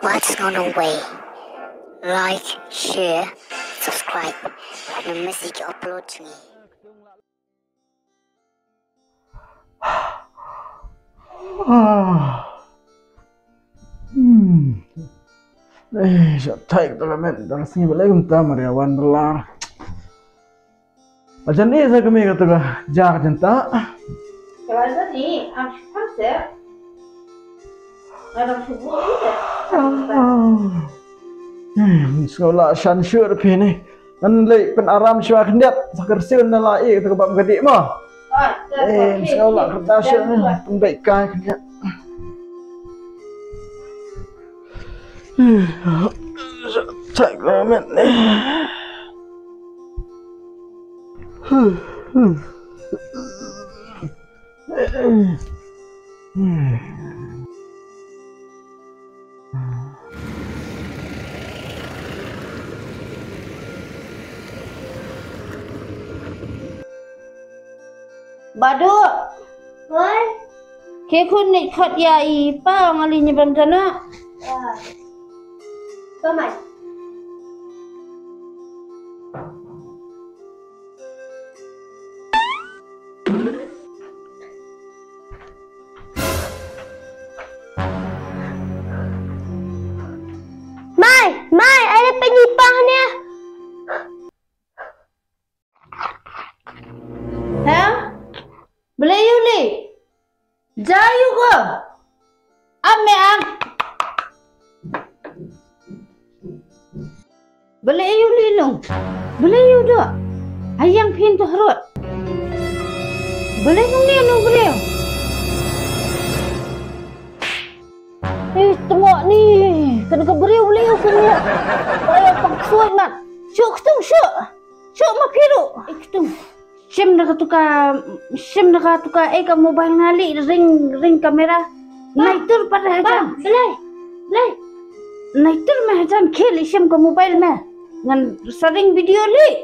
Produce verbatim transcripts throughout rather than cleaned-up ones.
Wat sngewbha like, share, subscribe. Ym miss ki upload jong ngi. Ah. Hmm. Eh, sha thait ka la met, dang sngi balei kumta Maria wan belar. Ajan ni sa kami kata ka jak jenta. Kala sa ni, am shukar se. Ngadang subuh ni se. Hmm, sngewlah shan shur phi ni. Ngan leit pynaram shuwa khyndiat, sa kyrsiew na la ïa kata ka bam ka dih mo. Eh, sngewlah kata shuwa ni, pynbeit kai khyndiat. Thait ka la met. Badu. Oi. Ke khun ni khot ïa i pa ngali ni bam tana. Ya. Kamai. Mai, mai, ai le penyipah ni. Ha? Balei u li? Ja u ko. Am me am. Balei u li nung? Balei u do? Ayang phin to hrot. Balei nung ne nung balei? Eh, tengok ni. Kan ka briew leh kan ya. Oi, pang suai mat. Syuk tung syuk. Syuk ma phi ruh. Eh, tung. Shim na ka tuka, shim na ka tuka, eh, ka mobile nga leh ring, ring kamera. Nai tur pat hajan. Blei. Blei. Nai tur ma hajan khel i shim ka mobile ma. Ngan sa ring video leh.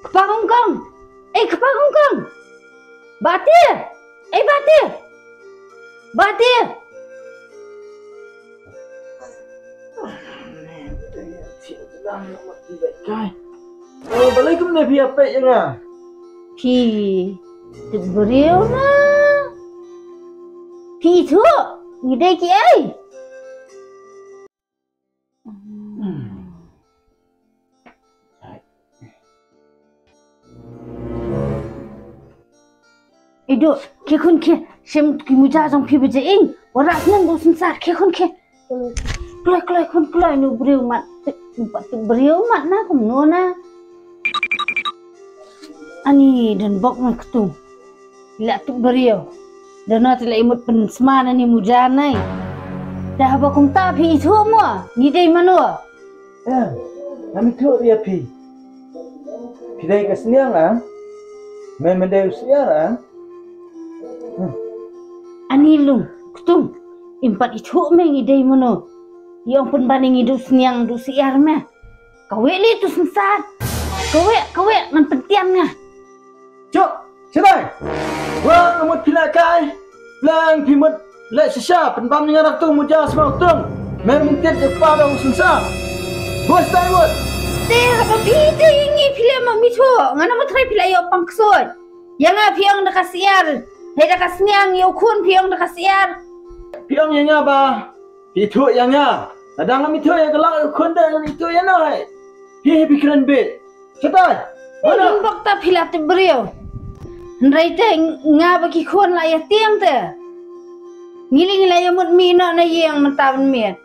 Kpa Kongkong. Eh, Kpa Kongkong. Bati. Eh, Bati. Bati. Kai. Oh, balei kumne phi ïa peit ïa nga? Phi tip briew na? Phi ithuh ngi dei kiei? Iduh, khie khun khie, shim ki muja jong phi ba jaiñ, warah snem ba u synsar, khie khun khie. Kloi, kloi, khun kloi, nu briew mat, tip, tip briew mat na, kumno na. Ani, don bok na ktung. Phi la tip briew. Don na te la imut pynsma na ni muja nai. Te haba kumta phi ithuh mo, ngi dei mano. Eh, ngam ithuh ïa phi. Phi dei ka sniang ah? Me me dei u syiar ah? Hmm. Ani lung, ktung, im pat ithuh me ngi dei mano. Ïong pynban ngi du sniang du syiar me. Kawei lei tu synsar. Kawei, kawei ngan pyntian nga. Chok, Shadai. Wa ngamut phi la kai. Lang phi mut leh shisha pynbam ni nga rak tu muja sma u tung. Mer myntit de pa da u synsar. Bos tai mut. Te haba phi te ngi phi leh ma mi cho. Nga na ma trai phi la ïoh pang ksoi. Ïa nga phi ong da ka syiar. Hei da ka sniang ïa u khun phi ong da ka syiar. Phi ong ïa nga ba phi ithuh ïa nga. Lada ngam ithuh ïa ka lak u khun da ngam ithuh ïa nga hei. Phi hei phi kren bit. Shatai. Oi, lun bok ta phi la tip briew. Hynrei te nga ba ki khun la ïa tieng te. Ngi li ngi la ïa mut mi noh na ïing mynta ban miet.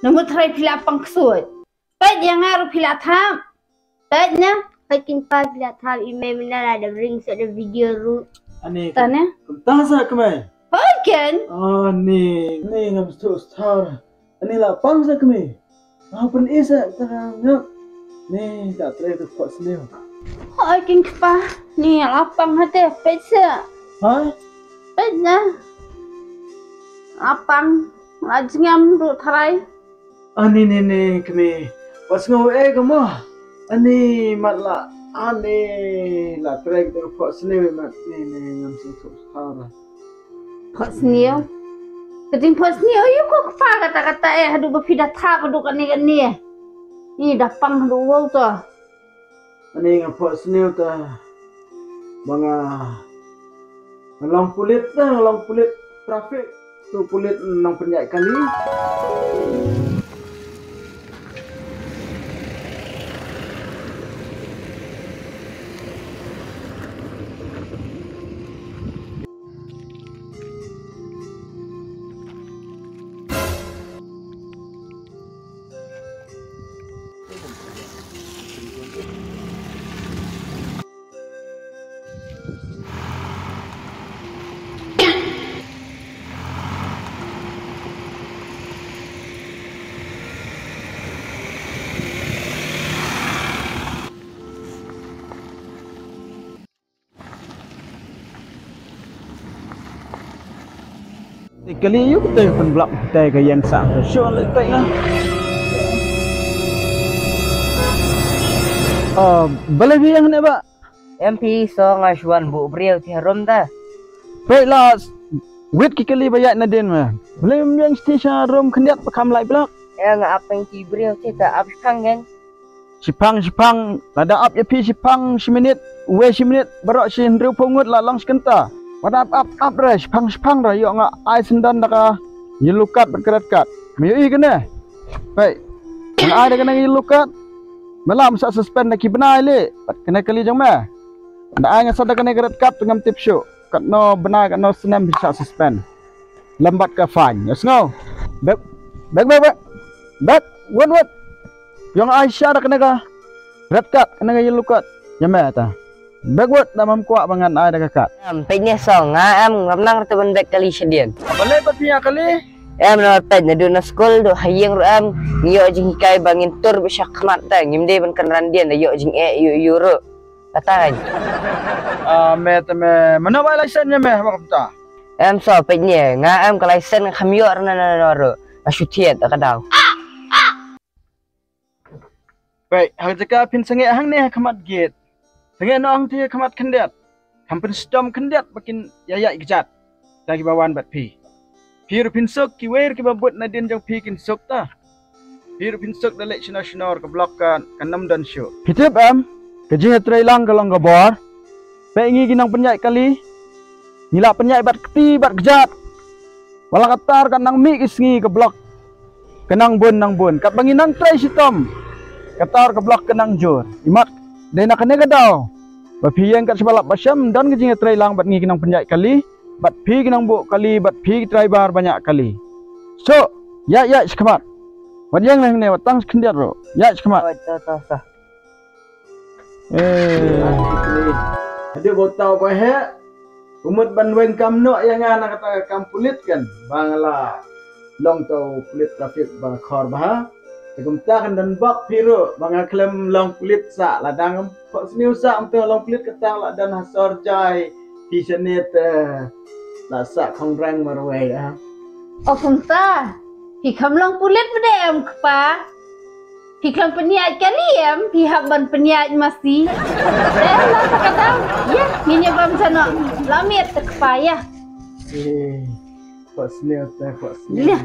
Na mut trai phi la pang ksuid. Peit ïa nga ruh phi la thap. Peit na. Peit kin pa phi la thap i mei mynta la da ring sa da video ruh. Ani. Tane. Kumta sa kmei. Hoi ken. Ani, ni ngam stu star. Ani la pang sa kmei. Nga pyn-i sa ta ngap. Ni ka trei ka khot sniew. Hoi king kpa. Ni la pang hate peit sa. Hai. Peit na. La pang. La jngam ruh tharai. Ani ni ni kmei. Wat sngew eh ka mo. Ani mat la. Ani la trei ka phohsniew mat ni ni ngam sngewthuh shuh. Phohsniew. Ka jingphohsniew ïa u ko kpa kata kata eh haduh ba phi da thap haduh kane kane. Ni da pang haduh wow to. Ani nga phohsniew ta ba nga long pulit ta, nga long pulit traffic. Tu pulit nang pynjah kali. Te kali ïa u kata pynblak kata ka ïeng sa ka shu leh peit na. Ah, balei phi ïeng ne ba? Em phi so nga shu wan buh briew te harum da. Peit la wit ki kali ba ïaid nadien me. Balei ym ïeng shisha harum khyndiat ba kham lai blak. Em nga ap peng ki briew te ta ap shipang gen. Shipang, shipang, lada ap ïa phi shipang, shi minit, wei shi minit, baroh shi hynriewphew ngut la long shi kynta. Wat ap, ap, ap re, shipang, shipang re, ïoh nga ai syndon da ka yellow card bad ka red card. Me ïohi kane? Peit, nga ai da kane ka yellow card. Me la me sa suspend da ki bnai lei, bad kane kali jong me. Da ai nga sa da kane ka red card, ngam tip shuh. Katno bnai, katno snem phi sa suspend. Lem bad ka fine. Ïa sngew. Bek, bek, bek, bek. Bek, wut, wut. Ïoh nga ai shisha da kane ka red card, kane ka yellow card. Ïa me ta. Bek wut, da mam kwah ba ngan ai da ka card. Em, peit ne song, nga em, ngam nang ruh te ban bek kali shadien. Balei pat phi ïa kali? Em, na peit, naduh na skul, duh ha ïing ruh em, ngi ïoh jinghikai ba ngin tur beit sha khmat te, ngim dei ban kynran dien, da ïoh jingeh, ïoh, ïoh ruh. Kata kan. Ah, me te me, mano ba license ïa me, ba kumta? Em so, peit ne, nga em ka license kham ïoh ruh na na na ruh. Nga shu thied ka daw. Peit, ha ka jaka phin sangeh hangne ha khmat gate. Sangeh noh hangtei ha khmat khyndiat. Kham pynshitom khyndiat ba kin ïaid ïaid kjat. Ta kiba wan bad phi. Phi ruh phin suk, kiwei ruh kiba bud nadien jong phi kin suk ta. Phi ruh phin suk da leit shano shano ruh ka block ka, kan ym don shuh. Phi tip em, ka jingïatreilang ka long ka bor. Peit ngi ki nongpynïaid kali. Ngi la pynïaid bad kti bad kjat. Wat la katta ruh kan nang mih ki sngi ka block ka nang bun nang bun. Katba ngi nang trei shitom, katta ruh ka block ka nang jur. Imat dei na kane ka daw ba phi ïeng kat shaba lap ba shem, don ka jingïatreilang bad ngi ki nongpynïaid kali, bad phi ki nongbuh kali, bad phi ki driver ba ñiah kali. So, ïaid ïaid shakhmat. Wat ïeng nangne, wat tang khyndiat ruh. Ïaid shakhmat. Oh, to, to, to. Eh. Haduh ba uta u ba heh u mut ban weng kam noh ïa nga na kata ka kam pulit kan. Ba nga la long uta u pulit traffic ba khor bha. Te kumta kan don bok phi ruh ba nga khlem long pulit sa, lada ngam phohsniew sa, ym tang long pulit kata la don ha sor jai. Phi shane te la sah khongrang marwei, ah. O kumta, phi kham long pulit ba dei em kpa? Phi kham pynïaid kali em, phi hap ban pynïaid masi. Te la ta ka daw, ïa, ngin ïa bam jano. La miet te kpa ïa. Eh, phohsniew te, phohsniew. Ïa.